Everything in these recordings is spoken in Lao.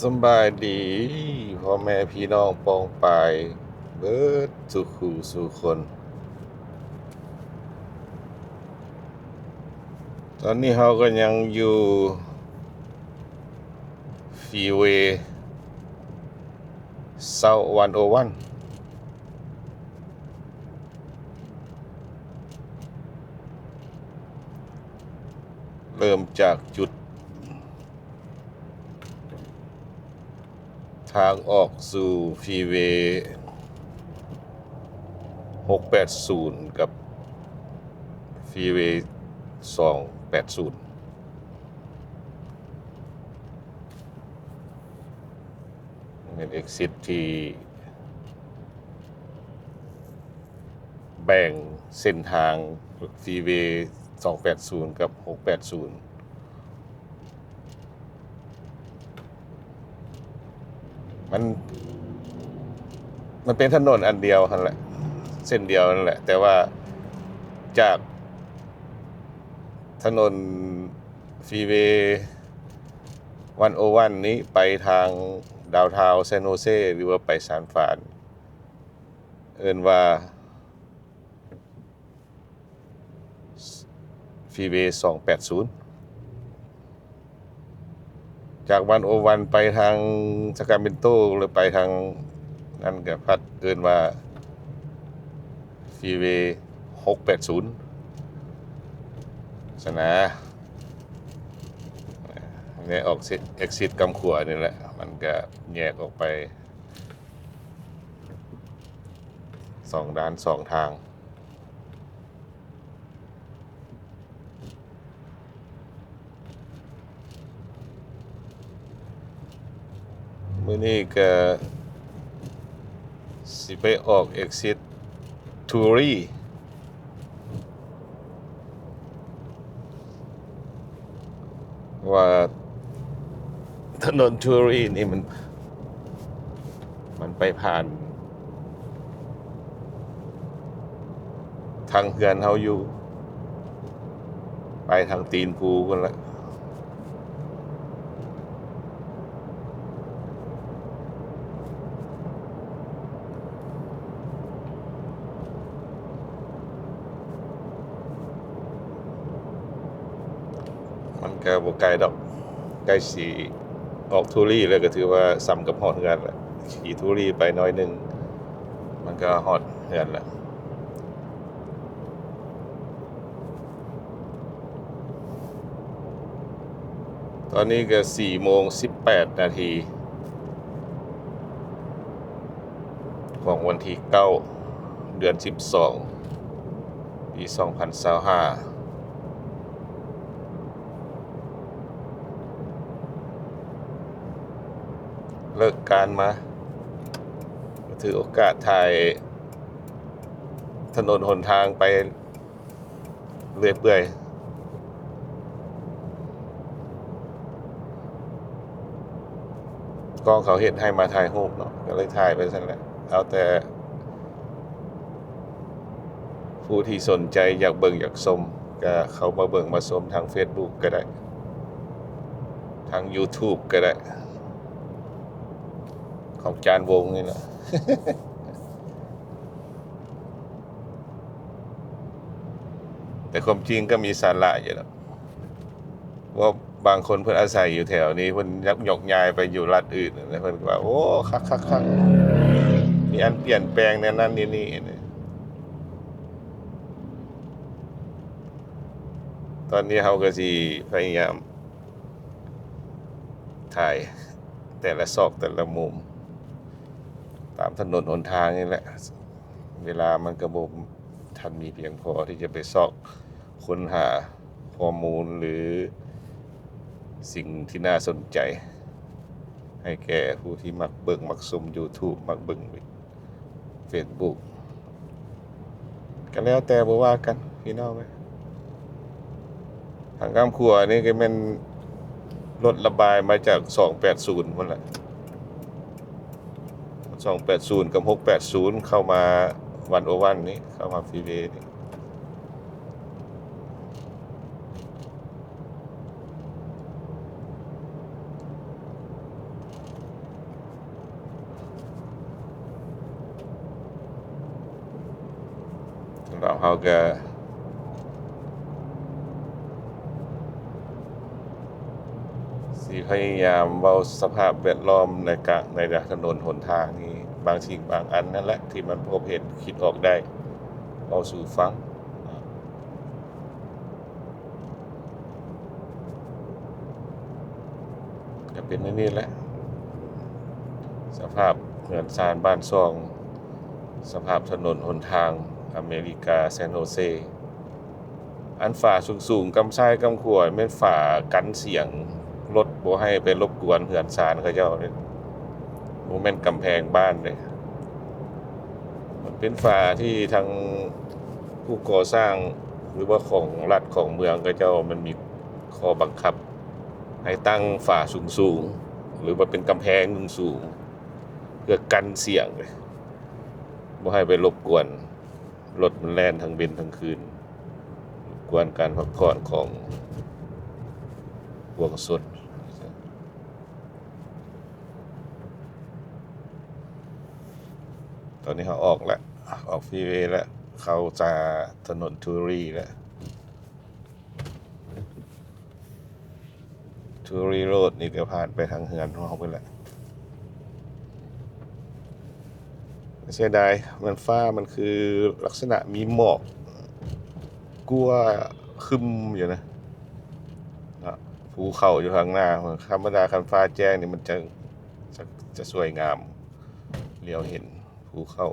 ສຳບາຍດີພໍ່ແມ່ພີ່ນ້ອງປ້ອງປາຍເບິດສູ່ຄູ່ສູ່ຄົນ. ຕອນນີ້ເຮົາກໍຍັງຢູ່ Freeway South ໜຶ່ງໂອວັນ ເລີ່ມຈາກຈຸດ ທາງອອກສູ່ Freeway ຫົກແປດສູນ ກັບ Freeway ສອງແປດສູນ ແມ່ນ exit ທີ່ແບ່ງເສັ້ນທາງ Freeway ສອງແປດສູນ ກັບ ຫົກແປດສູນ. ມັນ ມັນເປັນຖະໜົນອັນດຽວຫັ້ນແຫຼະ ເສັ້ນດຽວນັ້ນແຫຼະ ແຕ່ວ່າຈາກຖະໜົນ Freeway ໜຶ່ງໂອວັນນີ້ໄປທາງ Downtown San Jose ຫຼືວ່າໄປຊານຟານ ເອີ້ນວ່າ Freeway ສອງແປດສູນ. ຈາກ ໜຶ່ງໂອວັນ ໄປທາງ Sacramento ຫຼືໄປທາງນັ້ນກໍພັດເອີ້ນວ່າ Freeway ຫົກແປດສູນ ຊັ້ນນະ. ແລະ ອອກ exit ກຳຂວານີ້ແຫຼະ ມັນກໍແຍກອອກໄປສອງດ້ານສອງທາງ. ມື້ນີ້ກໍຊິໄປອອກ exit Torrey ວ່າຖະໜົນ Torrey ນີ້ມັນ ມັນໄປຜ່ານທາງເຮືອນເຮົາຢູ່ ໄປທາງຕີນພູພຸ້ນລະ. ມັນກໍບໍ່ໄກດອກ ໃກ້ຊິອອກ Torrey ແລ້ວ ກໍຖືວ່າສ່ຳກັບຮອດເຮືອນແລ້ວ. ຂີ່ Torrey ໄປໜ້ອຍໜຶ່ງ ມັນກໍຮອດເຮືອນແລ້ວ. ຕອນນີ້ກໍສີ່ໂມງສິບແປດນາທີ ຂອງວັນທີເກົ້າ ເດືອນສິບສອງ ປີສອງພັນຊາວຫ້າ. ເລີກການມາ ຖືໂອກາດຖ່າຍຖະໜົນຫົນທາງໄປເລື້ອຍເປື່ອຍ. ກ້ອງເຂົາເຮັດໃຫ້ມາຖ່າຍຮູບເນາະ ກໍເລີຍຖ່າຍໄປຊັ້ນແຫຼະ. ເອົາແຕ່ຜູ້ທີ່ສົນໃຈຢາກເບິ່ງຢາກຊົມ ກໍເຂົ້າມາເບິ່ງມາຊົມທາງ Facebook ກໍໄດ້ ທາງ YouTube ກໍໄດ້ ຂອງຈານວົງນີ້ແຫຼະ. ແຕ່ຄວາມຈິງກໍມີສາລະຢູ່ດອກ ເພາະວ່າບາງຄົນເພິ່ນອາໄສຢູ່ແຖວນີ້ ເພິ່ນຍັກຍົກຍ້າຍໄປຢູ່ລັດອື່ນ ແລ້ວເພິ່ນກໍວ່າ ໂອ້ ຄັກໆໆ ມີອັນປ່ຽນແປງແນວນັ້ນແນວນີ້. ຕອນນີ້ເຮົາກໍຊິພະຍາຍາມຖ່າຍແຕ່ລະຊອກແຕ່ລະມຸມ ຕາມຖະໜົນຫົນທາງນີ້ແຫຼະ. ເວລາມັນກໍບໍ່ທັນມີພຽງພໍທີ່ຈະໄປຊອກຄົ້ນຫາຂໍ້ມູນ ຫຼື ສິ່ງທີ່ໜ້າສົນໃຈ ໃຫ້ແກ່ຜູ້ທີ່ມັກເບິ່ງມັກຊົມ YouTube ມັກເບິ່ງ Facebook ກໍແລ້ວແຕ່ ບໍ່ວ່າກັນພີ່ນ້ອງເອີຍ. ທາງຂ້າມຂົວນີ້ກໍແມ່ນລົດລະບາຍມາຈາກສອງແປດສູນພຸ້ນແຫຼະ ສອງແປດສູນກັບຫົກແປດສູນ ເຂົ້າມາວັນໂອວັນນີ້ ເຂົ້າມາຟຣີເວນີ້. ເ ພວກເຮົາກະຊິພະຍາຍາມເວົ້າສະພາບແວດລ້ອມໃນກາງ ໃນຖະໜົນຫົນທາງນີ້ ບາງສິ່ງບາງອັນນັ້ນແຫຼະ ທີ່ມັນພົບເຫັນ ຄິດອອກໄດ້ ເວົ້າສູ່ຟັງ. ກະເປັນແນວນີ້ແຫຼະ ສະພາບເຮືອນຊານບ້ານຊ່ອງ ສະພາບຖະໜົນຫົນທາງອາເມລິກາ ແຊນໂຮເຊ. ອັນຝາສູງໆ ກຳຊ້າຍກຳຂວາ ແມ່ນຝາກັນສຽງລົດ ບໍ່ໃຫ້ໄປລົບກວນເຮືອນຊານເຂົາເຈົ້າເດ້ ບໍ່ແມ່ນກຳແພງບ້ານເດ້. ມັນເປັນຝາທີ່ທາງຜູ້ກໍ່ສ້າງ ຫຼືວ່າຂອງລັດຂອງເມືອງເຂົາເຈົ້າ ມັນມີຂໍ້ບັງຄັບໃຫ້ຕັ້ງຝາສູງໆ ຫຼືວ່າເປັນກຳແພງສູງໆ ເພື່ອກັນສຽງ ບໍ່ໃຫ້ໄປລົບກວນລົດມັນແລ່ນທັງເວັນທັງຄືນ ລົບກວນການພັກຜ່ອນຂອງປວງຊົນ. ຕອນນີ້ເຮົາອອກແລ້ວ ອອກຟຣີເວແລ້ວ ເຂົ້າຈາຖະໜົນທູຣີແລ້ວ. ທູຣີໂຣດນີ້ກະຜ່ານໄປທາງເຮືອນຂອງເຮົາໄປແລ້ວ. ເສຍດາຍ ມັນຟ້າມັນຄືລັກສະນະມີໝອກກົວຄຶມຢູ່ນະ ເນາະ ພູເຂົາຢູ່ທາງໜ້າ. ທຳມະດາຄັນຟ້າແຈ້ງນີ້ມັນຈະ ຈະ ຈະສວຍງາມ ຫຼຽວເຫັນພູເຂົາ.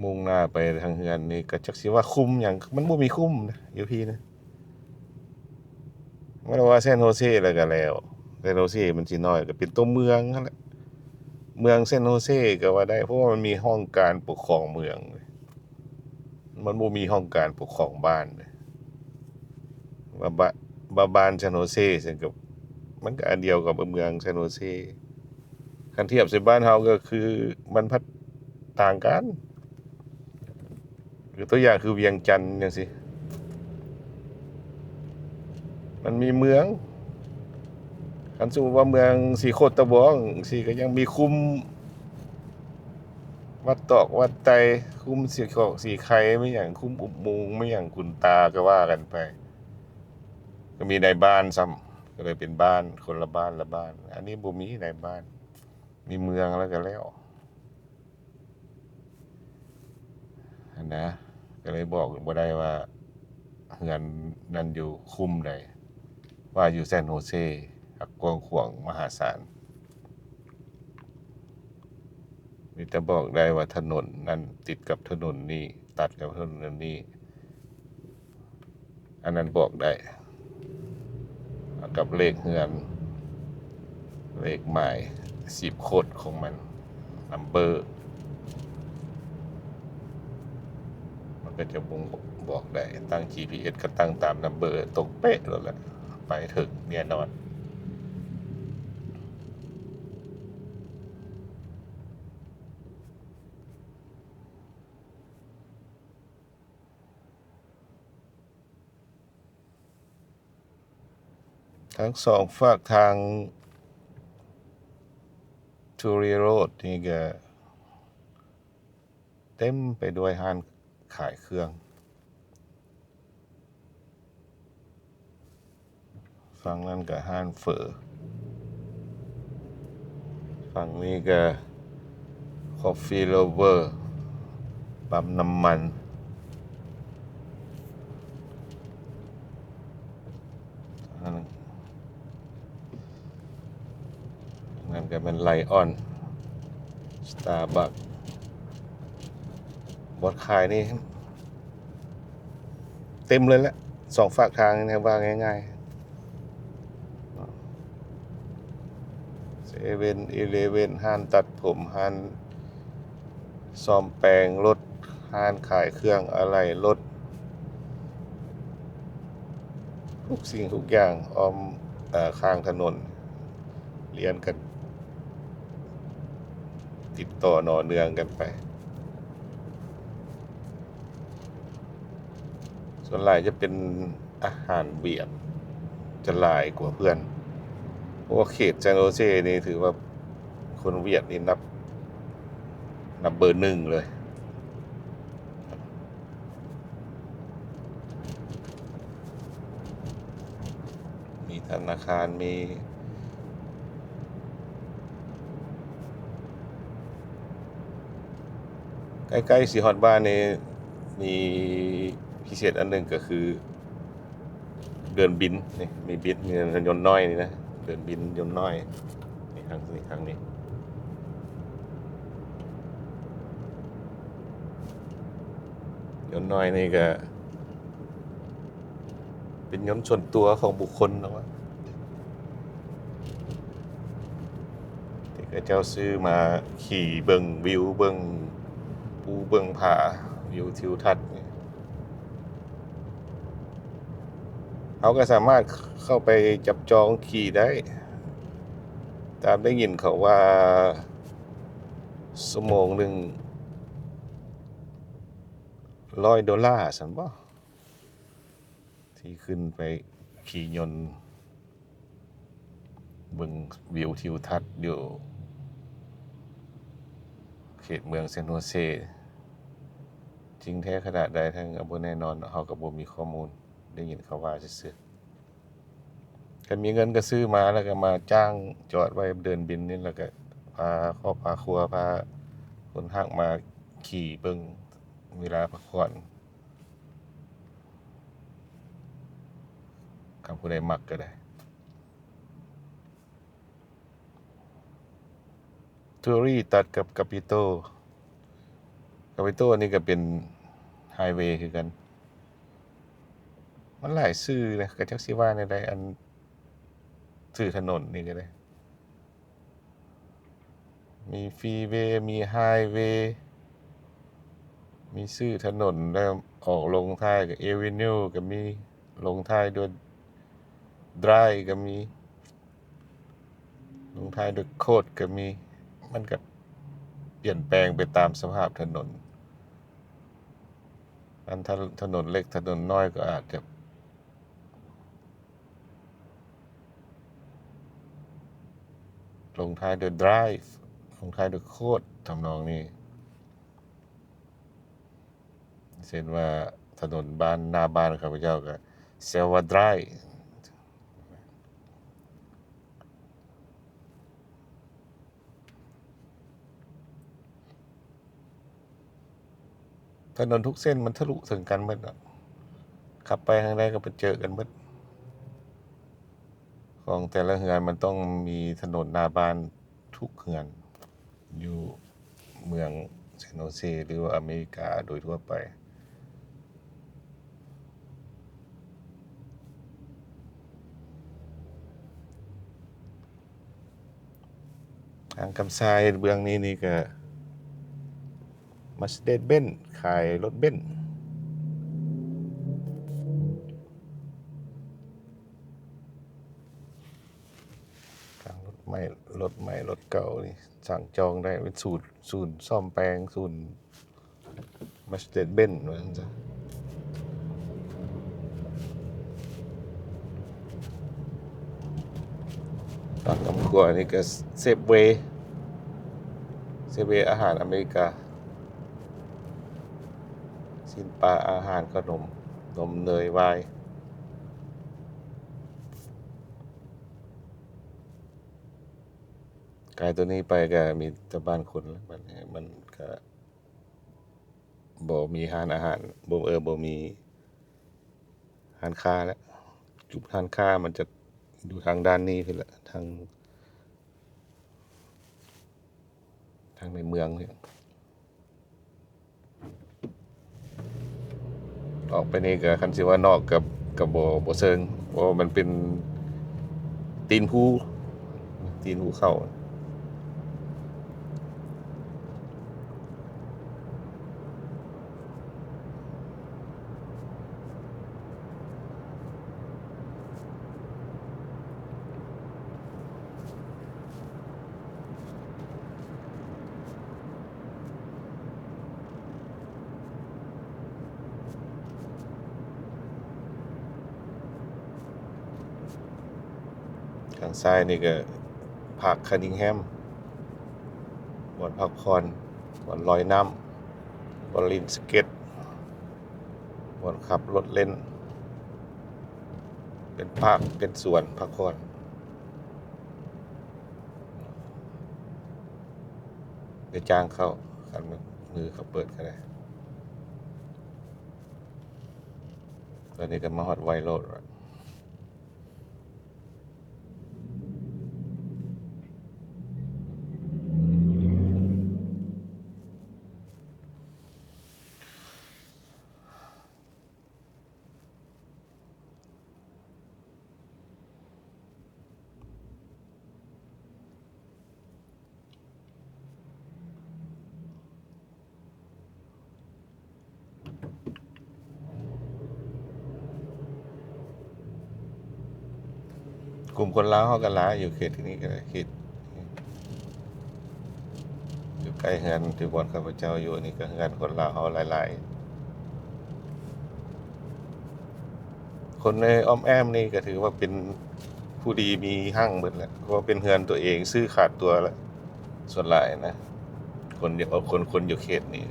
ມຸ່ງໜ້າໄປທາງເຮືອນນີ້ກະຈັກຊິວ່າຄຸ້ມຫຍັງ ມັນບໍ່ມີຄຸ້ມນະ ຢູ່ພີ້ນະ. ແມ່ນວ່າແຊນໂຮເຊແລ້ວກະແລ້ວ ແຊນໂຮເຊມັນຊິນ້ອຍ ກະເປັນຕົວເມືອງຫັ້ນແຫຼະ ເມືອງແຊນໂຮເຊກະວ່າໄດ້ ເພາະວ່າມັນມີຫ້ອງການປົກຄອງເມືອງ. ມັນບໍ່ມີຫ້ອງການປົກຄອງບ້ານເດ້ ວ່າ ວ່າບ້ານແຊນໂຮເຊ ເຊິ່ງກະ ມັນກະອັນດຽວກັບເມືອງແຊນໂຮເຊ. ຄັນທຽບໃສ່ບ້ານເຮົາກະຄື ມັນພັດຕ່າງກັນ ຄືຕົວຢ່າງຄືວຽງຈັນຈັ່ງຊີ້ ມັນມີເມືອງ ຄັນສົມມຸດວ່າເມືອງສີໂຄດຕະບອງຊີ້ ກະຍັງມີຄຸ້ມ ວັດຕອກວັດໄຕ ຄຸ້ມສີຂອກສີໄຄ ມີຫຍັງ ຄຸ້ມອຸບມຸງ ມີຫຍັງ ຂຸນຕາ ກະວ່າກັນໄປ ກະມີນາຍບ້ານຊ້ຳ ກະເລີຍເປັນບ້ານ ຄົນລະບ້ານລະບ້ານ. ອັນນີ້ບໍ່ມີນາຍບ້ານ ມີເມືອງແລ້ວກະແລ້ວຫັ້ນນະ ກະເລີຍບອກບໍ່ໄດ້ວ່າເຮືອນນັ້ນຢູ່ຄຸ້ມໃດ ວ່າຢູ່ແຊນໂຮເຊ ກວ້າງຂວາງມະຫາສານ. ມີແຕ່ບອກໄດ້ວ່າຖະໜົນນັ້ນຕິດກັບຖະໜົນນີ້ ຕັດກັບຖະໜົນນີ້ ອັນນັ້ນບອກໄດ້ ກັບເລກເຮືອນ ເລກໝາຍ ຊິບໂຄດຂອງມັນ ນຳເບີ ມັນກະຈະບົ່ງບອກໄດ້. ຕັ້ງຈີພີເອັສກະຕັ້ງຕາມນຳເບີ ຕົງເປະໂລດແຫຼະ ໄປເຖິງແນ່ນອນ. ທັງສອງຟາກທາງທູຣີໂຣດນີ້ກະເຕັມໄປດ້ວຍຮ້ານຂາຍເຄື່ອງ. ຝັ່ງນັ້ນກະຮ້ານເຝີ ຝັ່ງນີ້ກະຄອບຟີໂລເວີ ປ້ຳນ້ຳມັນ. ອັນນັ້ນກະແມ່ນໄລອອນ ສະຕາບັກ ບ່ອນຂາຍນີ້ ເຕັມເລີຍແຫຼະ ສອງຟາກທາງນີ້ ວ່າງ່າຍໆ ເຊເວັ່ນອີເລເວັ່ນ ຮ້ານຕັດຜົມ ຮ້ານສ້ອມແປງລົດ ຮ້ານຂາຍເຄື່ອງອະໄຫຼ່ລົດ ທຸກສິ່ງທຸກຢ່າງອ້ອມ ເອີ ຂ້າງຖະໜົນ ລຽນກັນ ຕິດຕໍ່ໜໍ່ເນື່ອງກັນໄປ. ສ່ວນຫຼາຍຈະເປັນອາຫານຫວຽດ ຈະຫຼາຍກວ່າເພື່ອນ ເພາະວ່າເຂດແຊນໂຮເຊນີ້ຖືວ່າຄົນຫວຽດນີ້ນັບ ນັບເບີໜຶ່ງເລີຍ. ມີທະນາຄານ ມີ ໃກ້ໆຊິຮອດບ້ານນີ້ ມີພິເສດອັນໜຶ່ງກໍຄື ເດີ່ນບິນນີ້ ມີບິນ ມີຍົນນ້ອຍນີ້ນະ ເດີ່ນບິນຍົນນ້ອຍນີ້ ທາງນີ້ ທາງນີ້ ຍົນນ້ອຍນີ້ກະເປັນຍົນສ່ວນຕົວຂອງບຸກຄົນເນາະ ທີ່ເຂົາເຈົ້າຊື້ມາຂີ່ເບິ່ງວິວ ເບິ່ງພູເບິ່ງຜາ ວິວທິວທັດນີ້. ເຮົາກໍສາມາດເຂົ້າໄປຈັບຈອງຂີ່ໄດ້ ຕາມໄດ້ຍິນເຂົາວ່າຊົ່ວໂມງໜຶ່ງຮ້ອຍໂດລາຊັ້ນບໍ ທີ່ຂຶ້ນໄປຂີ່ຍົນ ເບິ່ງວິວທິວທັດຢູ່ເຂດເມືອງແຊນໂຮເຊ. ຈິງແທ້ຂະໜາດໃດ ທັງກໍບໍ່ແນ່ນອນເນາະ ເຮົາກໍບໍ່ມີຂໍ້ມູນ ໄດ້ຍິນເຂົາວ່າຊື່ໆ. ຄັນມີເງິນກໍຊື້ມາ ແລ້ວກໍມາຈ້າງຈອດໄວ້ເດີ່ນບິນນີ້ ແລ້ວກໍພາຄອບພາຄົວ ພາຄົນຮັກມາຂີ່ເບິ່ງເວລາພັກຜ່ອນ ຄັນຜູ້ໃດມັກກໍໄດ້. ທູຣີຕັດກັບກາປິໂຕ ກາປິໂຕນີ້ກໍເປັນໄຮເວຄືກັນ ມັນຫຼາຍຊື່ນະ ກໍຈັກຊິວ່າແນວໃດ ອັນຊື່ຖະໜົນນີ້ກໍໄດ້ ມີຟຣີເວ ມີໄຮເວ ມີຊື່ຖະໜົນ ແລ້ວອອກລົງທ້າຍກັບເອເວນິວກໍມີ ລົງທ້າຍດ້ວຍໄດຣກໍມີ ລົງທ້າຍດ້ວຍໂຄດກໍມີ ມັນກໍປ່ຽນແປງໄປຕາມສະພາບຖະໜົນ ອັນ ຖະໜົນເລັກຖະໜົນນ້ອຍກໍອາດຈະລົງທ້າຍດ້ວຍໄດຣ ລົງທ້າຍດ້ວຍໂຄດ ທຳນອງນີ້. ເຊັ່ນວ່າຖະໜົນບ້ານ ໜ້າບ້ານຂ້າພະເຈົ້າກໍ Silver Drive. ຖະໜົນທຸກເສັ້ນມັນທະລຸເຖິງກັນໝົດເນາະ ຂັບໄປທາງໃດກໍໄປເຈີກັນໝົດ. ຂອງແຕ່ລະເຮືອນມັນຕ້ອງມີຖະໜົນໜ້າບ້ານທຸກເຮືອນ ຢູ່ເມືອງເຊໂນເຊ ຫຼືວ່າອາເມລິກາໂດຍທົ່ວໄປ. ທາງຄຳຊາຍເບື້ອງນີ້ນີ້ກະ Mercedes-Benz ຂາຍລົດເບັນ. ທາງລົດໃໝ່ ລົດໃໝ່ ລົດເກົ່ານີ້ສັ່ງຈອງໄດ້ ເປັນສູນ ສູນສ້ອມແປງ ສູນ Mercedes-Benz ວ່າຊັ້ນຊະ. ຝັ່ງກຳຂວານີ້ກໍ Safeway Safeway ອາຫານອາເມລິກາ ຊີ້ນປາ ອາຫານ ຂະໜົມ ນົມ ເນີຍ ວາຍ. ກາຍຕົວນີ້ໄປກໍມີແຕ່ບ້ານຄົນລະ ບັດນີ້ມັນກໍບໍ່ມີຮ້ານອາຫານ ບໍ່ ເອີ ບໍ່ມີຮ້ານຄ້າລະ. ຈຸດຮ້ານຄ້າມັນຈະຢູ່ທາງດ້ານນີ້ພຸ້ນລະ ທາງ ທາງໃນເມືອງນີ້. ອອກໄປນີ້ກໍ ຄັນຊິວ່ານອກກໍ ກໍບໍ່ ບໍ່ເຊີງ ເພາະວ່າມັນເປັນຕີນພູ ຕີນພູເຂົ້າ. ທາ ຊ້າຍນີ້ກໍພາກຄັນນິງແຮມ ບ່ອນພັກຜ່ອນ ບ່ອນລອຍນ້ຳ ບ່ອນຫຼິ້ນສະເກັດ ບ່ອນຂັບລົດເຫຼັ້ນ ເປັນພາກ ເປັນສວນພັກຜ່ອນ. ໄດ້ຈ້າງເຂົ້າ ຄັນມືເຂົາເປີດກໍໄດ້. ຕອນນີ້ກໍມາຮອດໄວໂຣດແລ້ວ. ກຸ່ມຄົນລາວເຮົາກໍຫຼາຍຢູ່ເຂດນີ້ກໍໄດ້ ເຂດຢູ່ໃກ້ເຮືອນທີ່ບ່ອນຂ້າພະເຈົ້າຢູ່ນີ້ ກໍເຮືອນຄົນລາວເຮົາຫຼາຍໆ. ຄົນໃນອ້ອມແອ້ມນີ້ກໍຖືວ່າເປັນຜູ້ດີມີຮັ່ງເບິດແຫຼະ ເພາະວ່າເປັນເຮືອນຕົວເອງ ຊື້ຂາດຕົວແລ້ວ ສ່ວນຫຼາຍນະ ຄົນ ຄົນ ຄົນຢູ່ເຂດນີ້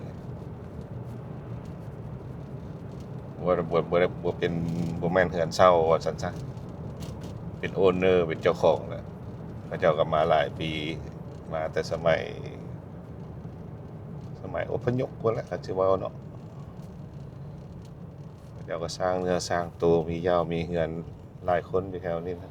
ບໍ່ ບໍ່ ບໍ່ ບໍ່ເປັນ ບໍ່ແມ່ນເຮືອນເຊົ່າວ່າຊັ້ນຊະ ເປັນໂອນເນີ ເປັນເຈົ້າຂອງແລ້ວ. ເຂົາເຈົ້າກໍມາຫຼາຍປີ ມາແຕ່ສະໄໝ ສະໄໝອົບພະຍົບພຸ້ນແຫຼະ ຄັນຊິເວົ້າເນາະ. ເຂົາເຈົ້າກໍສ້າງເນື້ອສ້າງໂຕ ມີເຍົາມີເຮືອນຫຼາຍຄົນຢູ່ແຖວນີ້ນະ.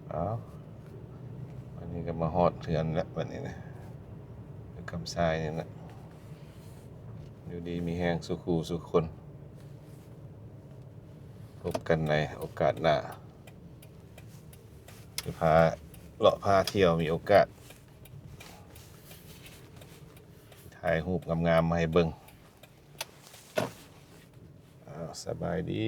ເອົາ ອັນນີ້ກໍມາຮອດເຮືອນແລ້ວ ບັດນີ້ນະ ຄຳຊາຍນີ້ນະ. ຢູ່ດີມີແຮງສູ່ຄູ່ສູ່ຄົນ ພົບກັນໃນໂອກາດໜ້າ ຊິພາເລາະພາທ່ຽວ ມີໂອກາດຖ່າຍຮູບງາມໆມາໃຫ້ເບິ່ງ. ອ້າວ ສະບາຍດີ.